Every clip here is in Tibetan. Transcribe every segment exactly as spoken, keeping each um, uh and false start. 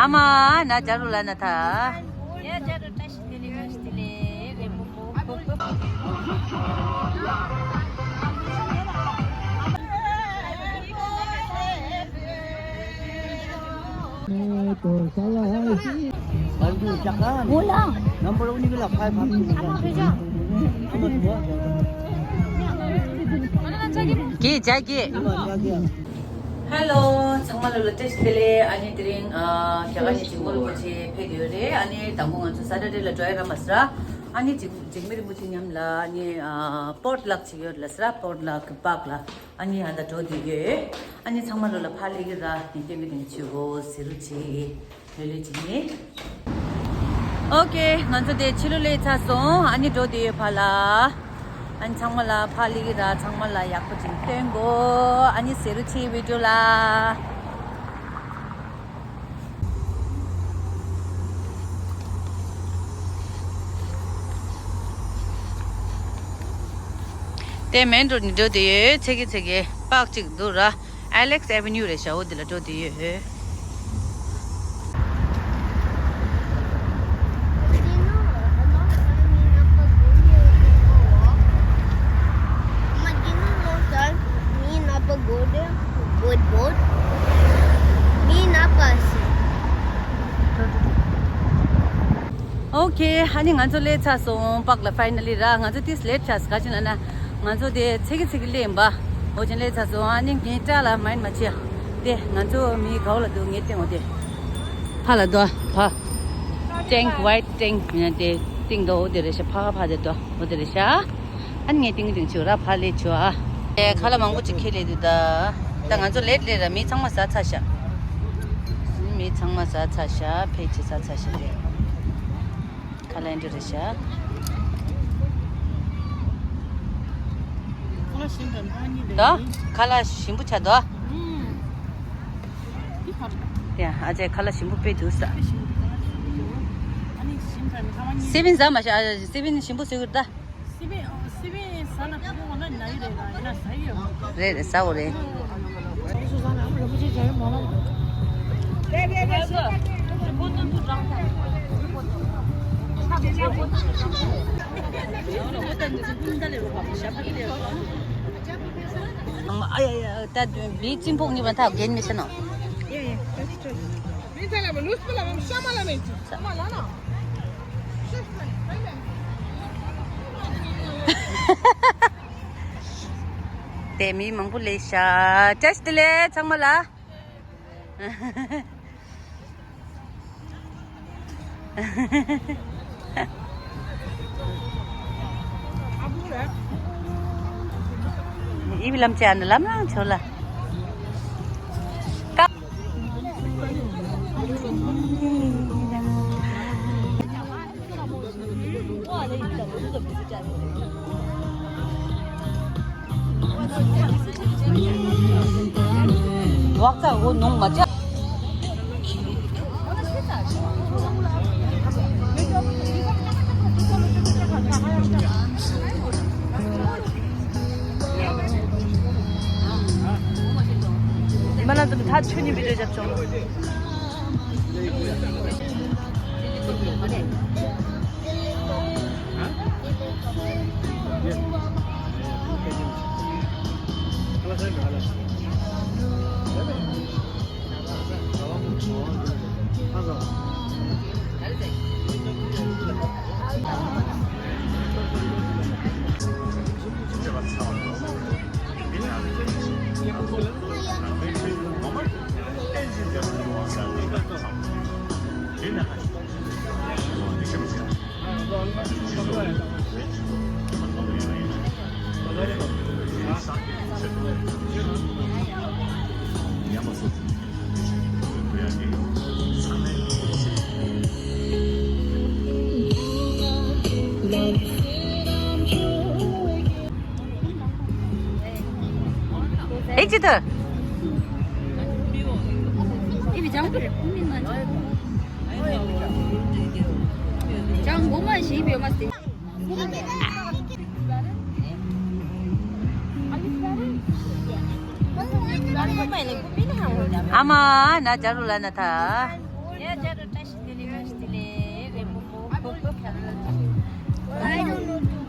ཨ་མ་ན་ཇ་རུ་ལ་ན་ཐ། ཡ་ཇ་རུ་བཀྲ་ཤིས་བདེ་ལེགས། བཀྲ་ཤིས་བདེ་ལེགས། རེ་མོ་མོ། གི་ཇ་གི། ཧེ་ལོ། ཚང་མ་ལོ་ལ་བཀྲ་ཤིས་བདེ་ལེགས། ཨ་ནི་དེ་རིང་ཨ་རྒྱ་གར་ནས་འཇིགས་མེད་རིན་པོ་ཆེ་ཕེབས་ཡོད་རེད། ཨ་ནི་དང་པོ་ང་ཚོ་སེ་ཊར་ཌེ་ལ་འགྲོ་ཡ་ར་མ་ཟེར། ཨ་ནི་འཇིགས་འཇིགས་མེད་རིན་པོ་ཆེ་མཉམ་ལ་ཨ་ནི་ཨ་པོ་ཊི་ལག་ཅིག་ཡོད་ལ་ཟེར། པོ་ཊི་ལག་གི་པཱརྐ་ལ་ཨ་ནི་ཨ་ད་འགྲོ་བསྡད་ཡོད། ཨ་ནི་ཚང་མ་ལོ་ལ་ཕར་སླེབས་ཀྱི་ར། ནི་སྟོན་གི་དེ་ནི་བྱེད་དགོས་ཟེར་རུ་ཆེ། ལོས་ལོས་བྱེད་ནི། ཨོ་ཀེ། ང་ཚོ་དེ་ཕྱི་ལོགས་སླེབས་ཚར་སོང་། ཨ་ནི་འགྲོ་བསྡད་ཡོད་ཕར་ལ། ཨ་ནི་ཚང་མ་ལ་ཕར་སླེབས་ཀྱི་ར། ཚང་མ་ལ་ཡག་པོ་ཅིག་སྟོན་དགོས། ཨ་ནི་ཟེར་རུ་ཆེ་བི་ཌི་ཡོ་ལ། དེ་མེན་རོ་ཌི་ནས་འགྲོ་བསྡད་ཡོད། ཚེ་གི་ཚེ་གི་པཱརྐ་ཅིག་འདུག་ར། ཨེ་ལེགས་ཨེ་ཝེ་ནིའུ་རེད་ཤག་འོ་དེ་ལ་འགྲོ་བསྡད་ཡོད། ཨོ་ཀེ། ཨ་ནི་ང་ཚོ་སླེབས་ཚར་སོང་། པཱརྐ་ལ་ཕའི་ནལ་ལི་ར། ང་ཚོ་ཏིས་ལེཊ་ཆགས་ག་ཅི་ལ་ན། ང་ཚོ་དེ་ཚེ་གི་ཚེ་གི་སླེབས་ཡིན་པ། འོ་ཅན་ལེ་ཚ་སོང་། ཨ་ནི་ངའི་སྐྲ་ལ་མའིན་མ་བྱེད། དེ་ང་ཚོ་མི་གའོ་ལ་འདུག་ངའི་སྟེང་འོ་དེ། ཕ་ལ་འདུག་ཕ། ཊེང་ཝའིཊ་ཊེང་ཡིན་ན་དེ་སྟེང་འདུག་འོ་དེ་རེད་ཤག་ཕ་ཕ་དེ་འདུག་འོ་དེ་རེད་ཤག་ཨ་ནི་ངའི་སྟེང་སྟེང་ཆུ་ར་ཕ་ལེ་ཆུ་ཨ། དེ་ཁ་ལག་མང་པོ་ཅིག་ཁྱེར་ལེ་འདུག་ད། ད་ང་ཚོ་ལེཊ་ལེ་ར། མི་ཚང་མ་ཟ་ཚར་ཤག་མི་ཚང་མ་ཟ་ཚར་ཤག་ཕལ་ཆེར་ཟ་ཚར་ཤག་དེ། ཁ་ལག་འདི་རེད་ཤག་ད་ཁ་ལག་ཞིམ་པོ་ཆགས་འདུག་དེ་ཨ་ཅེ་ཁ་ལག་ཞིམ་པོ་དཔེ་འདུག་ས། སེ་བན་ཟ་མ་ཤག་ཨ་སེ་བན་ཞིམ་པོ་བཟོས་ཡོད་ད། རེད་རེད་ཟ་འོ་རེད། ཨ་ཡ་ཡ་ད་བི་ཙིན་ཕོག་ནི་བ་ད་རྒན་མི་ཤེས་ནོ། དེ་མི་མང་པོ་ལས་ཤག་བཀྲ་ཤིས་བདེ་ལེགས་ཚང་མ་ལ། ཨི་བི་ལམ་ཅན་ལམ་རང་ཆོ་ལ། ཉི་མ་ལ་འཛོམས་ཐག་ཆོད་ནི་བི་ཌིའོ་རྒྱབ་ཆོག་ཨེ་ཅི་ད། ཅང་གོ་མ་ཞིག་ཡོད་མ་སྟེ། ཨ་མ་ན་ཇ་རུ་ལ་ན་ཐ། I don't know.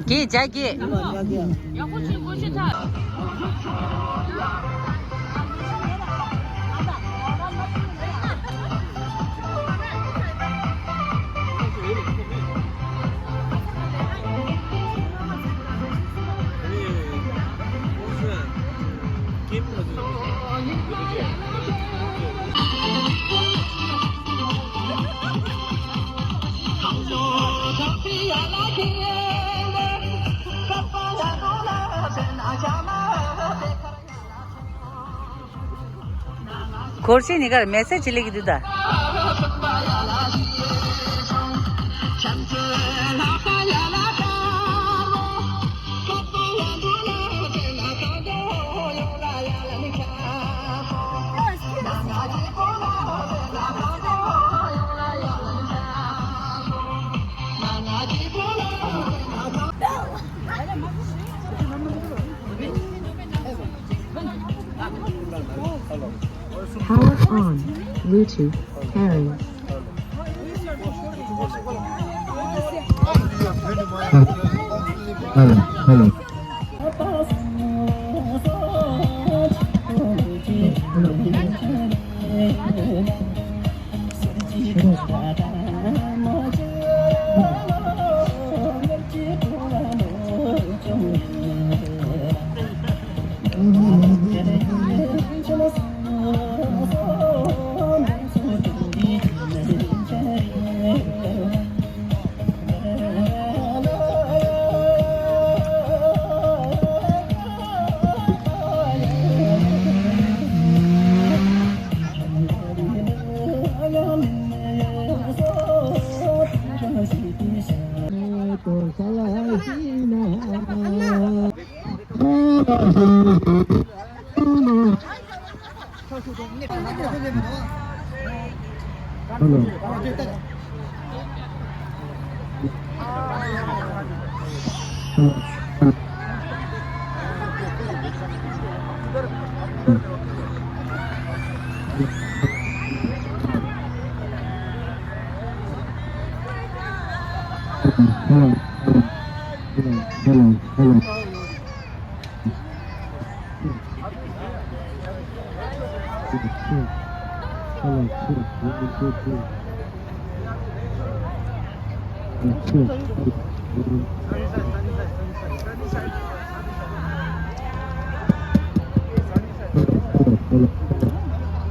གེ་བྱ་གེ། འཁོར་ཆེན་ནི་གར་མེ་སེ་ཇི་ལེགས་འདུག་ད། Power on. Bluetooth pairing. Hello, hello. Hello, hello, hello, hello.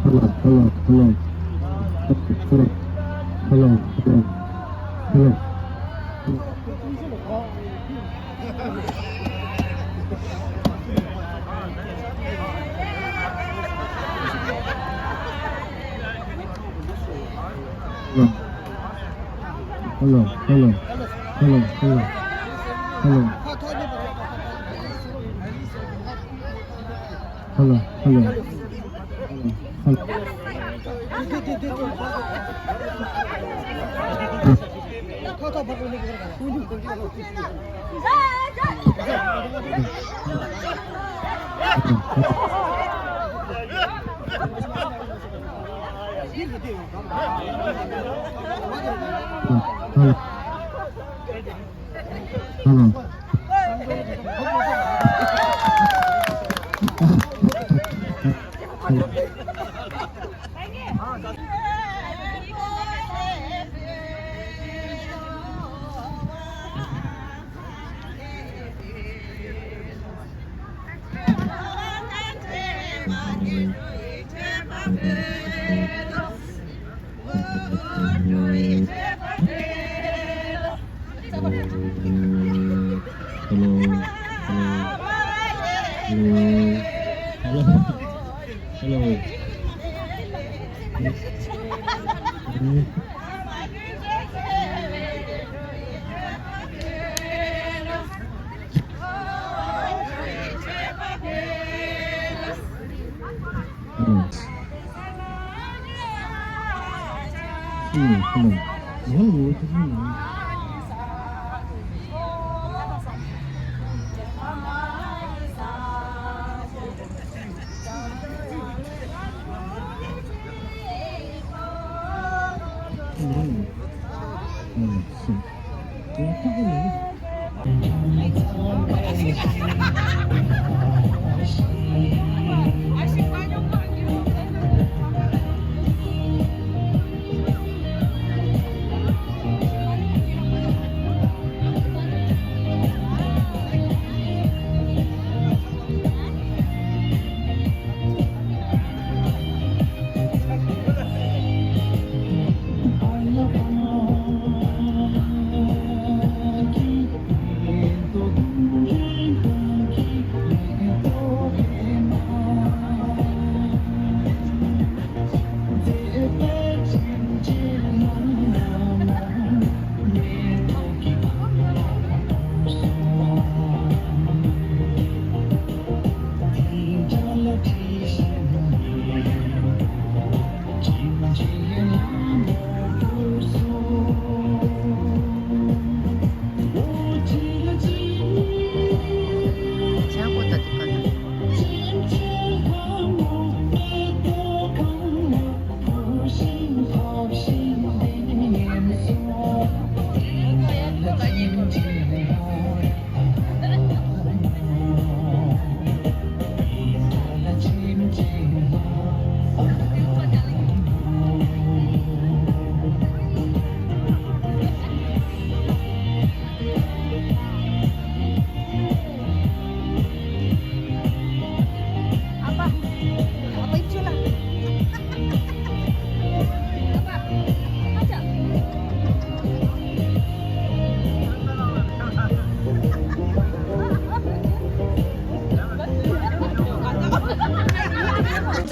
Hello, hello, hello. Hello, hello, hello. Hello, hello, hello, hello, hello. Hello, hello. Hello. Hello. Hello. Hello. Hello. Hello.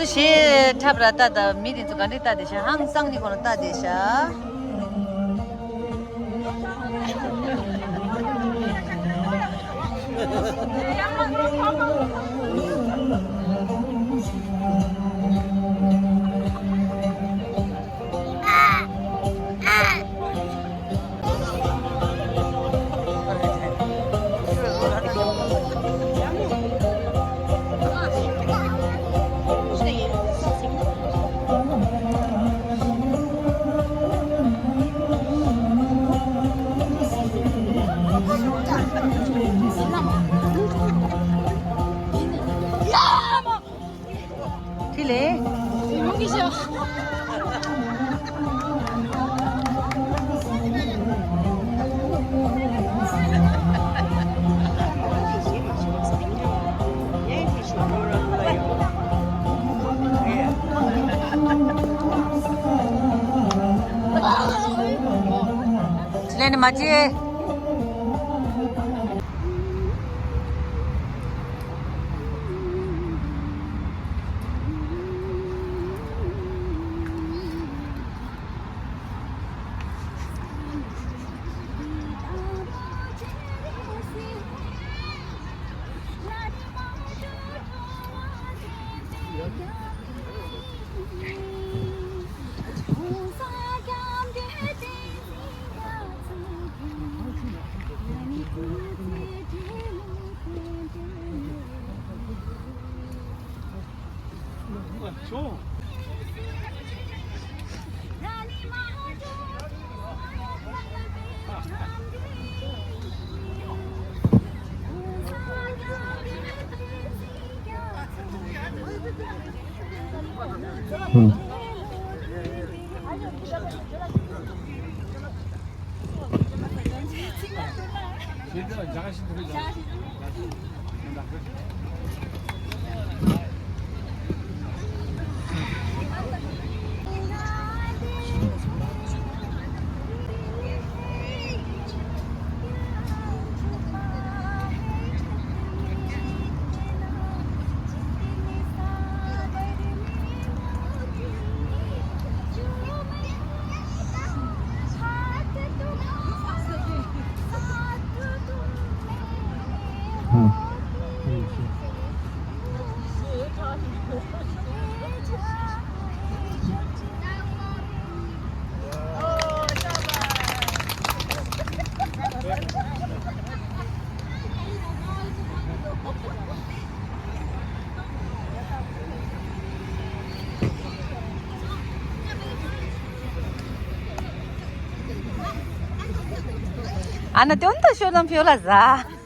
ཚོ་ཞེ་འཁྲབ་ར་ལྟ་ད་མི་དེ་ཚོ་ག་འདྲས་ལྟ་དེ་ཤ་ཧང་སང་ནི་གོ་ན་ལྟ་དེ་ཤ། ཁྲི་ལེ། ཁྲི་ལེ་ནི་མ་བྱེད། ཨ་ན་དོན་དུ་ཤོད་ལམ་ཕིའོ་ལ་ཟ།